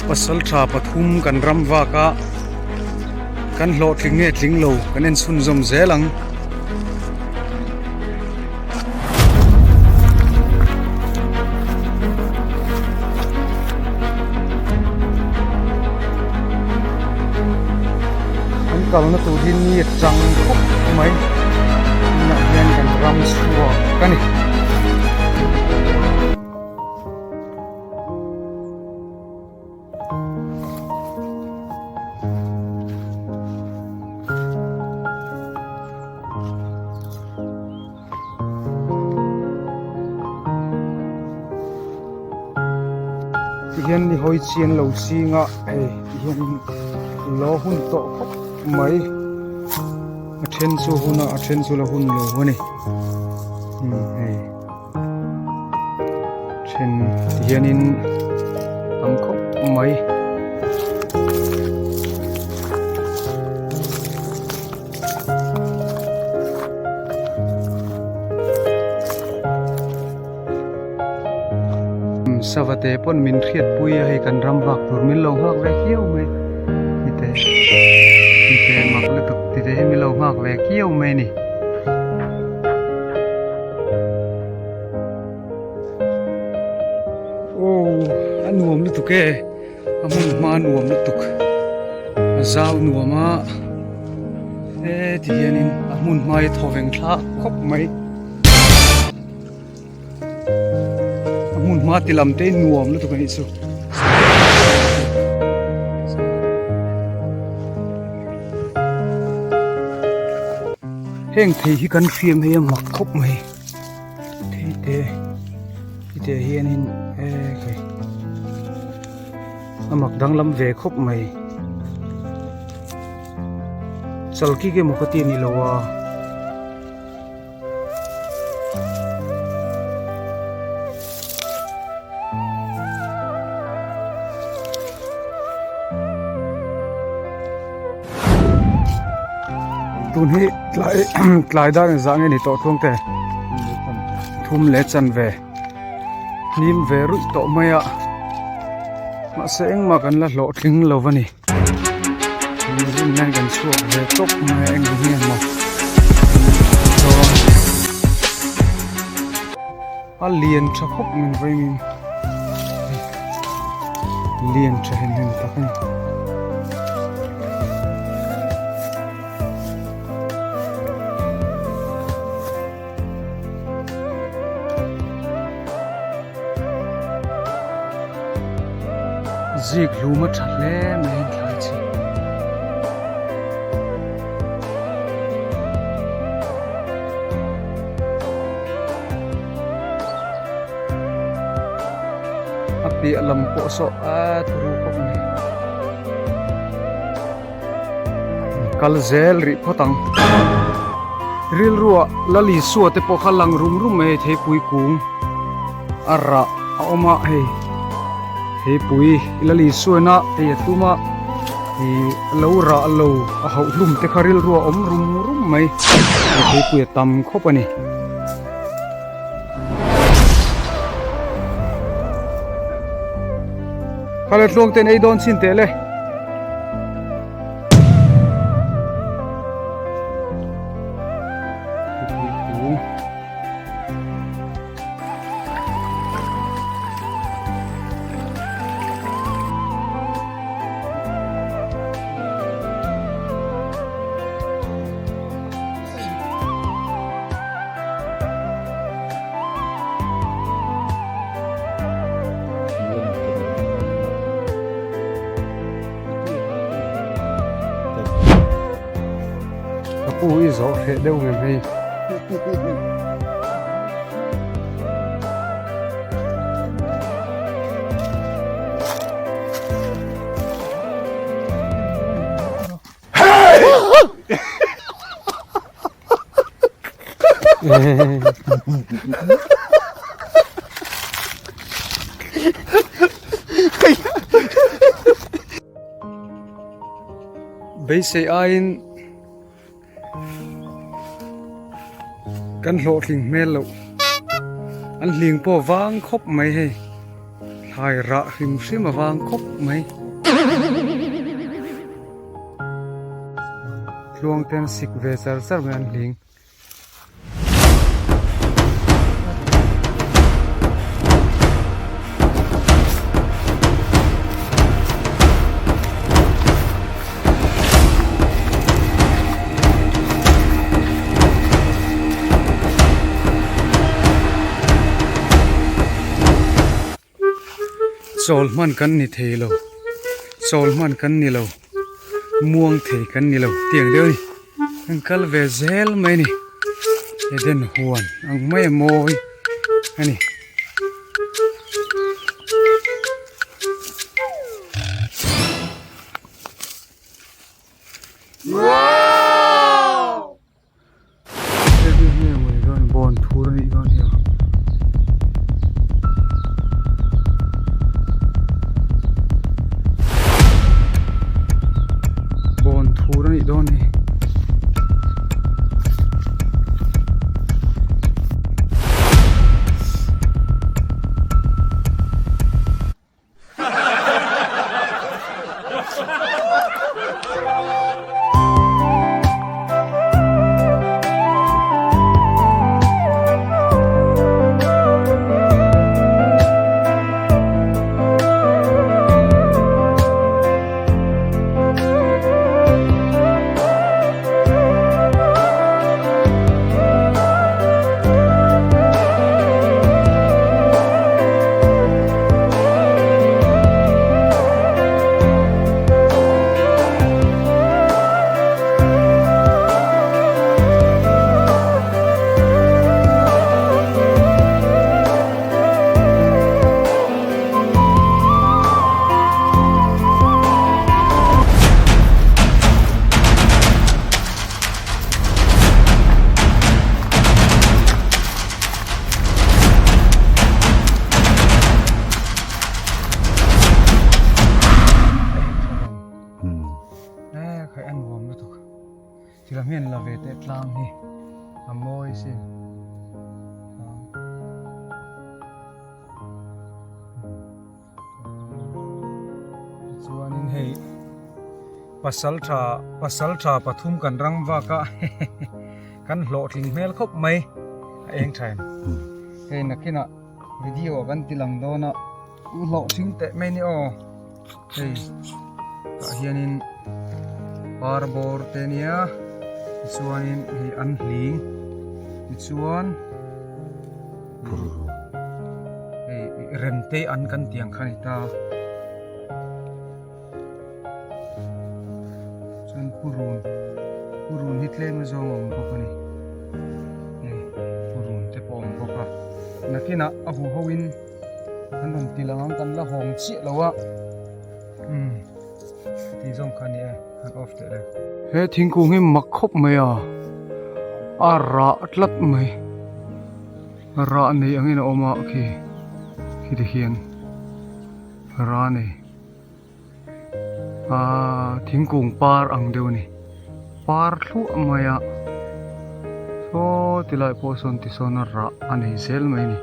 Pasaltha pathum kan ram vak a, kan hlawhtling nge tling lo kan en chhunzawm zel ang. Kan kalna tur hi ni a chang khawp mai tunah hian kan ram chhuak a ni. Tihian ni hawi chian lo zinga hei tihian lo hun tawh khawp mai a then chu hun a a then chu la hun lo a ni hei. Then ti hianin tam khawp mai. Sava te pawn min hriat pui a hei kan ram vak tur min lo nghak ve khiau mai tite tite mak lutuk tite hi min lo nghak ve khiau mai a ni. Aw a nuam lutuk e a hmun hma a nuam lutuk a zau nuam a he ti hianin a hmun hma hi thaw veng thlak khawp mai a hmun hma ti lam te hi nuam lutuk a nih chu. Heng thei hi kan hriam hei a mak khawp mai thei te hetiang hianin ekhai a mak danglam ve khawp mai chalkik emaw ka ti a ni lo a. Tun hi tlai tlai dar engzah nge ni tawh thung te thum leh chan ve hnim ve ruih tawh mai a mahse engmah kan la hlawhtling lo a ni rin hian kan chhuak ve tawp mai a eng nge maw chuan a lian tha khawp mai vawiin lian tha hem hem tak a ni. Zik hlum a tha hle mai a thlai chi. A piah lam pawh saw a turu khawp mai. Kal zel rih phawt ang. Rilruah Lalisua te pawh kha lang rum rum mai hei theipui kung a rah a awm a hei theipui Lalisuaina hei a tum a ih lo rah lo a hauh hlum te kha rilruah a awm rum rum mai hei theipui a tam khawp a ni. Khala tluang ten ei dawn chin teh le. Ka pu hi zawh hreh deuh ngem hei. Beisei aiin kan hlawhtling hmel loh an hling pawh vang khawp mai hei. Thlai rah hrim hrim avang khawp mai. Tluang ten sik ve char char mai an hling. Chawl hman kan ni thei lo chawl hman kan ni lo muang thei kan ni lo tiang deuh a ni an kal ve zel mai a ni eden huan ang mai a mawi a ni. Bawn thur a nih dawn hi a. Bawn thur a nih dawn hi. Thil hian la ve teh tlang hi a mawi sin. Chuanin hei pasal tha pasal tha pathum kan rang vak a kan hlawhtling hmel khawp mai a eng tha em hei nakinah video ah kan ti lang dawn a hlawhtling teh mai ni aw hei tah hianin par bawr te nia tichuanin hei an hling tichuan. Hei remte an kan tih ang kha a ni ta chuan purun purun hi tlem a zawng a awm bawk a ni hei purun te pawh a awm bawk a nakinah a hu ho in an rawn ti lang ang kan la hawng chiah lo a umm tih zawng kha a ni e han off teh le. He thingkung hi mak khawp mai a a rah tlat mai. Rah nei angin a awm a khi khi ti hian rah nei aaa thingkung par ang deuh a ni par thluah mai a saw ti lai pawh sawn ti sawn a rah a nei zel mai a ni.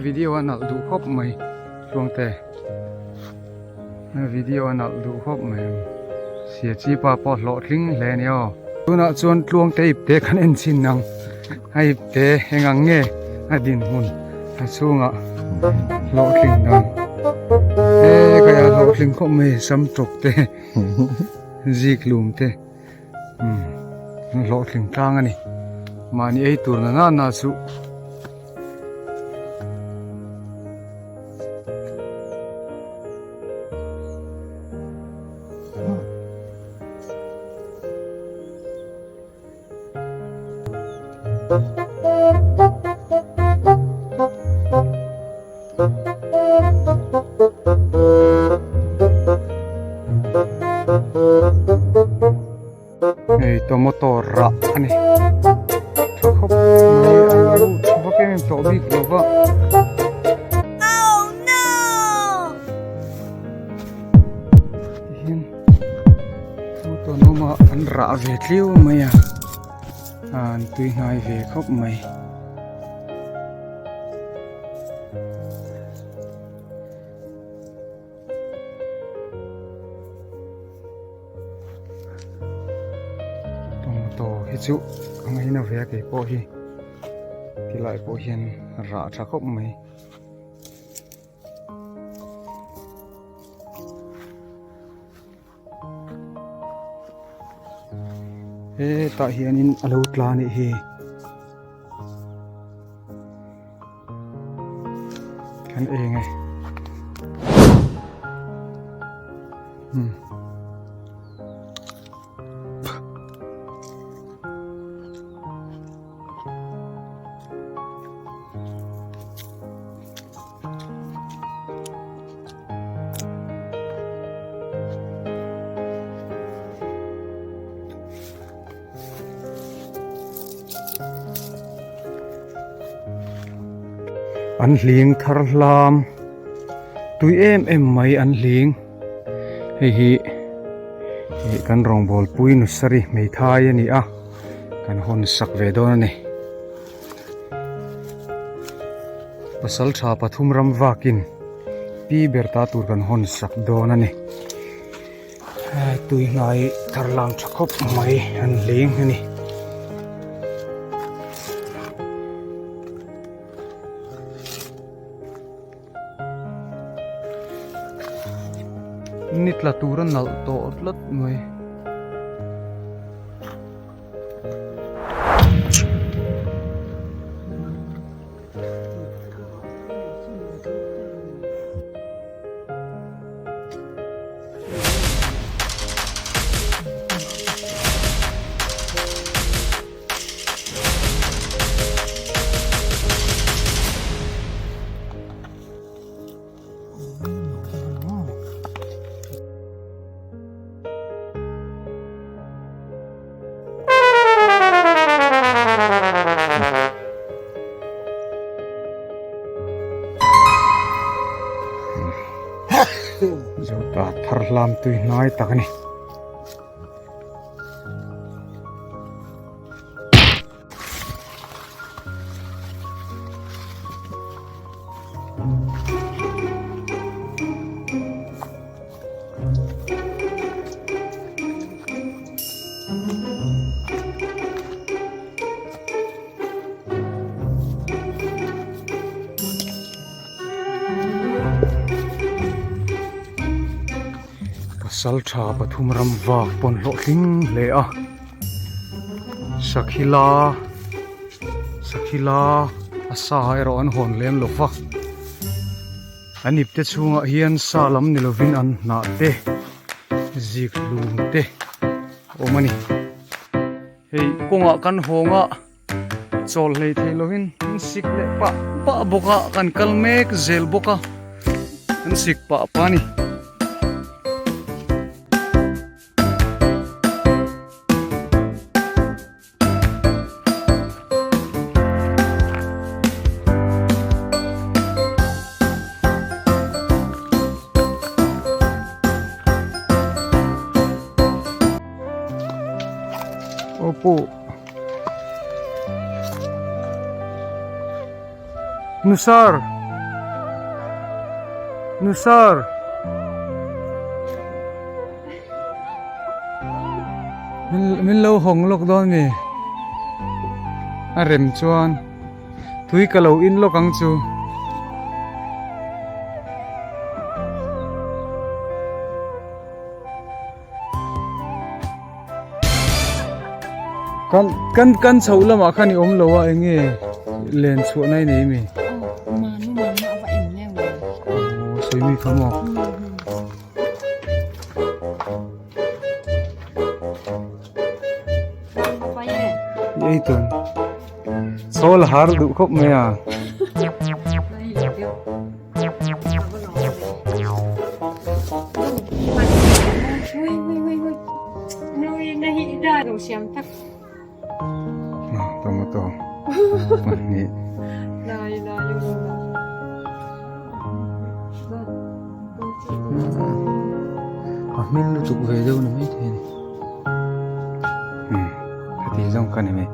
Video a nalh duh khawp mai Tluangte video a nalh duh khawp mai sia chi pa pawh hlawhtling hle a ni aw tunah chuan Tluangte ipte kan en chhin ang a ipte eng ang nge a dinhmun a chhungah hlawhtling dan e kaya hlawhtling khawp mai sam tawk te zik lum te. Umm hlawhtling tlang a ni mahni ei tur na na na chu Hei tomato rah a ni tha khawp mai a lo tha vak em em tawh bik lo va tihian tomato an awm a an rah ve tliau mai a. An tui hnai ve khawp mai. Tomato hi chu a ngaina ve a kei pawh hi tilai pawh hian rah tha khawp mai. Hetah hianin a lo tla anih hi. Kan eng e. Hmm. An hling thar hlam tui em em mai an hling hei hi ih kan rawngbawl pui nursery hmeithai a ni a kan hawn sak ve dawn a ni. Pasal tha pathum ram vakin pi ber ta tur kan hawn sak dawn a ni. Tui hnai thar lang tha khawp mai an hling a ni. Ni tla tur a nalh tawh tlat mai. Zota thar hlam tui hnai tak a ni. Pasal tha pathum ram vak pawn hlawhtling hle a Sakhila Sakhila a sa erawh an hawn lem lo va an ipte chhungah hian sa lam ni lovin an hnah te zik hlum te a awm a ni hei kawngah kan hawng a chawl hlei thei lovin an sik leh pah pah bawk a kan kal mek zel bawk a an sik pah pah a ni. Opo Nusar Nusar Min lo hawng lawk dawn mi a rem chuan tui ka lo in lawk ang chu. Kan kan kan chhoh lamah khan i awm lo a eng nge len chhuah na i nei mi? Aw sawi mi kha maw? Ei tun sawl har duh khawp mai a. Tomato pahnih. A hmel lutuk ve deuh ni maithei a ni. Heti zawng ka ni mai.